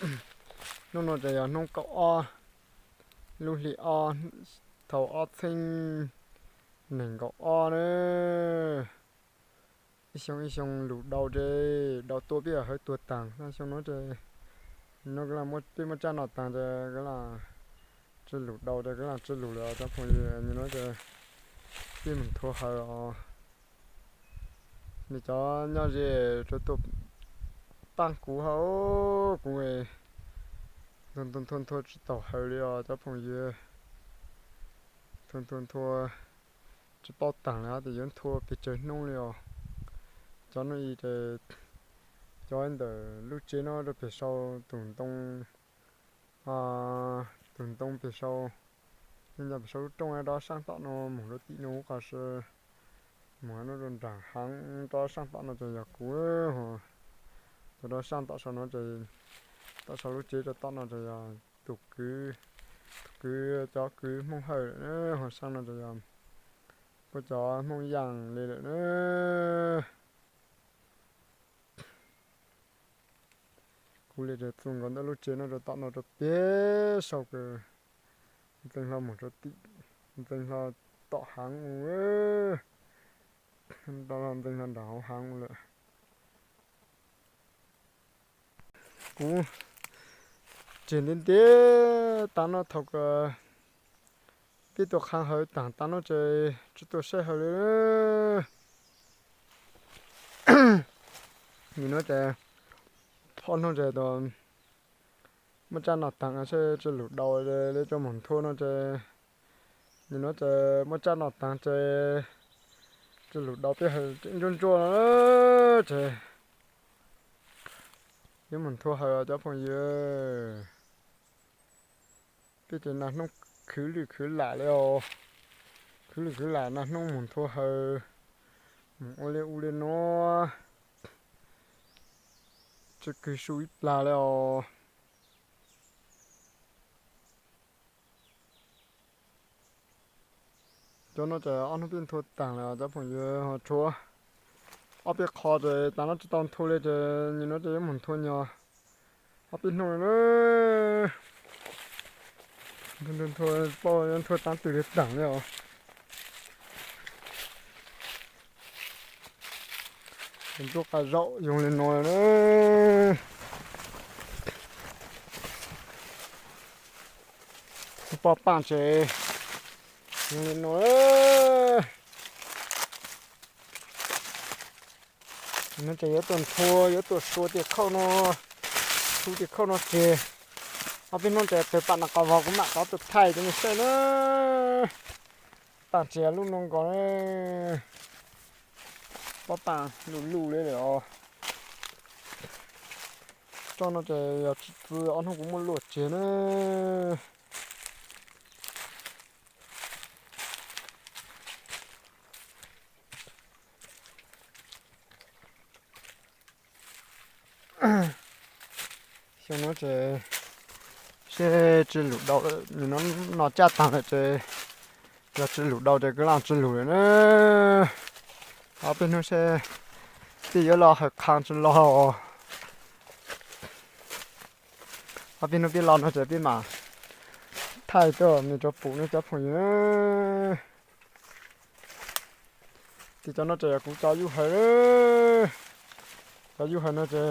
Hnub no ces yog hnub kaum ob lub hli ob thaum ob txhiab nees nkaum ob na. Ib xyoo ib xyoo lus dau ces dau tuaj peb hawv tuag taag, xyoo no ces no koj lam peb muaj tsaj noj taag ces koj lam tsi lus dau ces koj lam tsi lus lawm cov phooj ywg. Nim no ces peb mus nthua hawv os. Nws cov nyob ze rau tuaj paab kuv hab, kuv nthua nthua tsis taus hawv li os cov phooj ywg. Nthua nthua nthua tsis paub taag li hab tias yuav nthua pes tsawg hnub li os. Cov no i ces cov ntawm lub tsev no rau pem sau tus ntoo, tus ntoo pem sau, nyob pem sau lub rooj rov saab tom no mus rau tim no qhov si, mus rau nraag haav rov saab tom no ces yog kuv. Cov rov saab tom sau no ces, tom sau lub tsev rau tom no ces yog tus kwv, tus kwv, cov kwv Hmoob Hawj lawm na. Ho saab no ces yog puab cov Hmoob Yaaj li lawm na. Kuv li ces txug nkaus ntawm lub tsev no rau tom no rau pem sau kawg, ntxeev hlo mus rau tim, ntxeev hlo tom haav u, ntxeev hlo nraag hauv haav u lawm. Kuv tseg ntev ntev taag no thaum kws peb tuaj qha hawv taag taag no ces tsis tuaj saib hawv li. Nim no ces ob hnub ces muaj tsaj noj taag seb tsi lus dau li cov mus nthua no ces, nim no ces muaj tsaj noj taag ces tsi lus dau peb hawv ntsuab ntsuab no ces yuav mus nthua hawv cov phooj ywg. Peb ces nag hnub khwv lwj khwv lam li os, khwv lwj khwv lam nag hnub mus nthua hawv, mus ua li u li no, tsi kws su ib plag li os. Cov no ces ob hnub peb nthua taag lawm cov phooj ywg, ho tshuav ob peb qho ces taag no tsis tau nthua li ces nim no ces yuav mus nthua nyog ob peb hnub li na. Nthua, nthua, nthua taag twg li taag li os. Ntsuab qab zaum zoo li no na. Pob paaj ces zoo li no. No ces yuav tuaj nthua, yuav tuaj sua tej khauj no, sua tej khauj no tseg. Ob peb hnub ces tawg pam nram qab vog kuv mam rov tuaj thaij rau nej saib na. Paaj tseg lub no nkaus, pob paaj luj luj li lawm os. Tsob no ces yog tsis txwv ob hnub kuv muab luaj tseg na. Xyoo no ces seb tsi lus dau, nim no noj tsaj taag lawm ces yog tsi lus dau ces kuv lam tsi lus lawm na. Ob peb hnub seb peb yuav los hawm qha tsi los. Ob peb hnub peb los no ces peb mam thaij tuaj rau nej pum ne cov phooj ywg. Ces cov no ces yog kuv cov yub hawv. Cov yub hawv no ces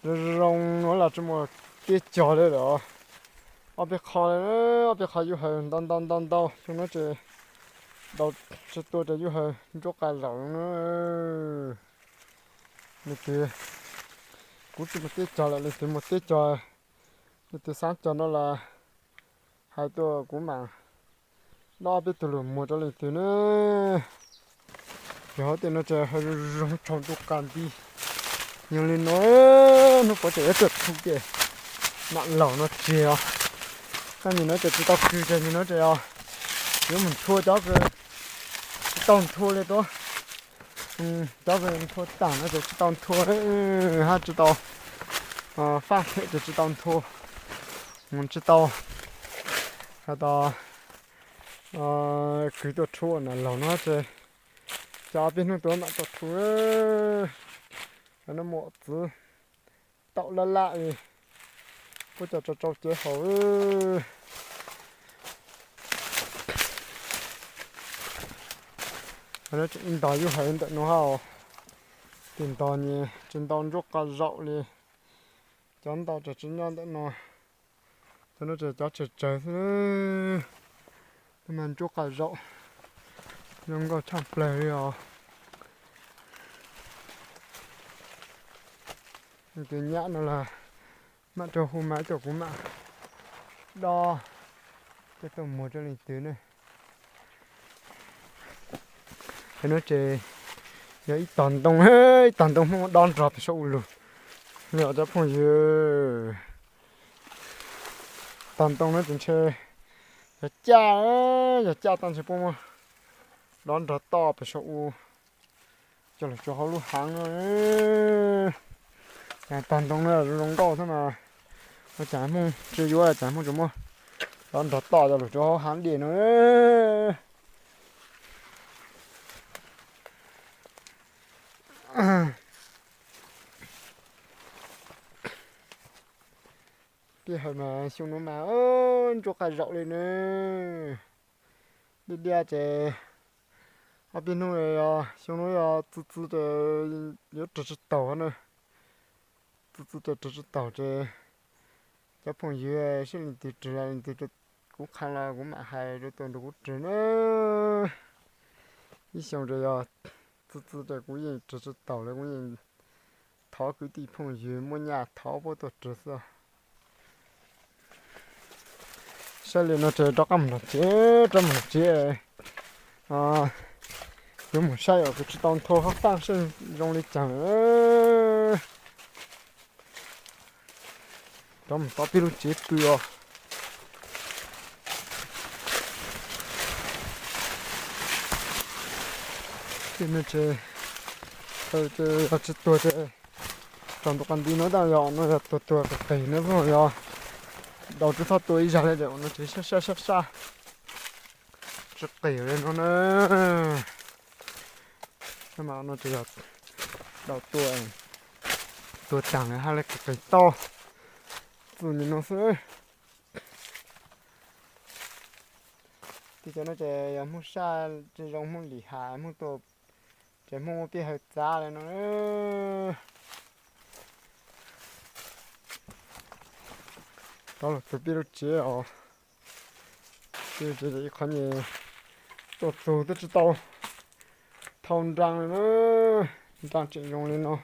zoo zoo no los tsi muaj teb cog li lawm. Ob peb qho, ob peb qho yub hawv ntau ntau ntau ntau, xyoo no ces dau tsi tua ces yub hawv ntsuab qab zaum na. Leej twg kuv tsi muaj teb cog lawm, leej twg muaj teb cog, leej twg xav cog no los hais tuaj kuv mam dob peb tug lug muag rau leej twg na. Yog hauv tej no ces zoo zoo tsaug ntuj qab nti. Yog li no, hnub puav tseem yuav tuaj thu tej mam laug no tseg os. Nim no ces tsis tau kws ces nim no ces yuav mus nthua cov tsis tau nthua li tuab. Cov nthua taag no ces tsis tau nthua hab tsis tau faj them ces tsis tau nthua. Mus tsis tau has tas kws tuaj rhuav na laug no ces cov peb hnub tuaj mam tuaj rhuav. Cov no muaj txwv taum laj laj li. Puab cov tsau tsau cev haus. Ib ntog yub hais ntawm nuav hab, tig ntog nyem tsis ntau ntsuab qa zaum li. Cov ntau tsawg tsis nyob ntawm no, cov nuav tsawg cov tsawg tsawg xwb. Tub mas ntsuab qa zaum, zoo nkauj tshaj plawg li os. Tus nyab no los mam rau hu mas ib tug kuv mam dob coj tuaj muag rau leej twg ne. Qhov no ces yog ib tog ntoo, ib tog ntoo Hmoob dob nrog pem saum u lug. Yog cov phooj ywg, tog ntoo no ces ntshe yog caj, yog caj tag ntshe puab muab dob nrog toj pem saum u coj lug rua hauv lub haav no. Tog ntoo no zoo nkauj thiab mas, ua cas Hmoob tsis yuav, cas Hmoob tsuas muab dob nrog toj coj lug rua hauv haav dej no. Peb hawm mas xyoo nuav mas ntsuab qa zaum li ne. Diaj diaj ces ob peb hnub, xyoo nuav yog txwv txwv ces yuav rwg tsis taus na. Txwv txwv ces rwg tsis taus ces cov phooj ywg seb leej twg rwg los leej twg, kuv qha los kuv mam hais rau tus nrug kuv rwg na. Ib xyoo ces yog txwv txwv ces kuv yeej rwg tsis taus li, kuv yeej thov kwv tij phooj ywg muaj nyaj thov puab tuaj rwg xwb. Saib li no ces rov qab mus nrug tsev, rov mus nrug tsev. Yuav mus saib os, kuv tsis tau nthuav qhov qaab seb zoo li caag. Rov mus tom peb lub tsev pw os. Ces no ces, ces yog tsis tuag ces txog ntu qab nti no tab yog no yog tuag tuag qis qis no yog daus tsis txhob tua ib zag li, no ces sab sab sab sab tsis qis li no na. Mas no ces yog daus tua, tua taag li hab li qis qis tau, txwj li no xwb. Tib cov no ces yog Hmoob sab tsis zoo, Hmoob lim has, Hmoob tua ces Hmoob muab peb hawm txav li no. Rov los txug peb lub tsev os. Peb lub tsev ib qhov nyuag tuaj txug twb tsis tau thau nraag li na, nraag tseem zoo li no.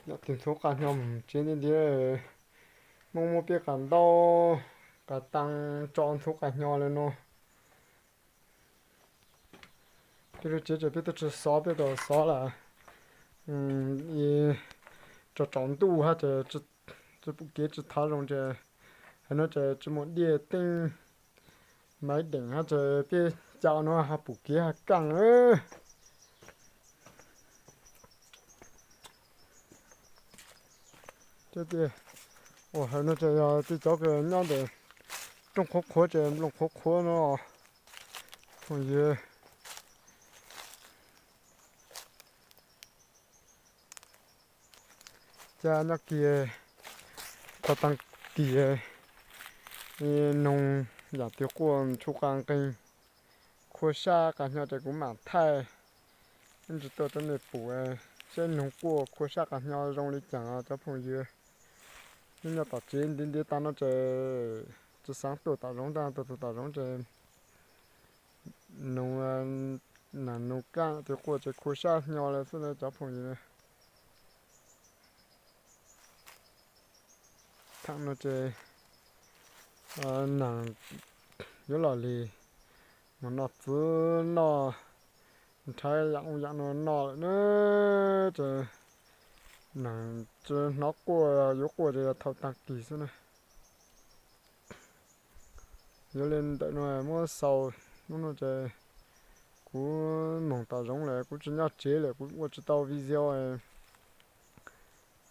Yog tus ntxhuv qas hnyo mus tsev nti nti, Hmoob muab peb qas ntaub qas taa tso ntxhuv qas hnyo li no. Peb lub tsev ces peb twb tsis xov, peb tau xov lawm, rau tsaus ntuj hab ces tsis pum kev tsis thav zoo ces, hab no ces tsis muaj diaj teeb maiv deem hab ces peb ca no hab pum kev hab kaaj. Ua hab no ces yog tej cov nyob ntawm rooj qhuav qhuav ces nplooj qhuav qhuav no, phooj ywg. Ca nyob kiag tau taag kis, noog yaam twg quaj tshuj qas nqeeg, khua sab qas hnyo ces kuv mam thaij ib ntsis tuaj rau nej pum, saib noog quaj khua sab qas hnyo zoo li caag cov phooj ywg. Nyob tom tsev nti nti tag no ces tsis xaav tuaj tom zoov, tag tuaj tom zoov ces noog, noog kaaj ces quaj ces khua sab hnyo lawm xwb na cov phooj ywg. Thaam no ces naag yuav lug lig mus noj txiv noj nrhav yaam ub yaam no noj lawm na, ces naag tsis hnov quaj, yuav quaj ces yog thaum taag kis xwb na. Yog li ntawm no muab xaus, hnub no ces kuv moog tom zoov lawm, kuv tsis nyob tsev lawm, kuv ua tsis tau video.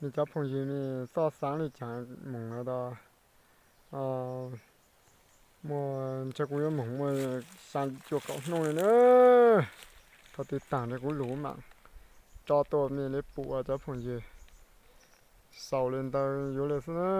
Nej cov phooj ywg nej txhob xaav li caag moog no, muaj ntshe kuv yuav moog muaj xyaa cuaj kaum hnub li na. Thaum twg taag ces kuv lug maam tso tuaj mej li pum cov phooj ywg. Xaus li ntawd yuav li xwb na.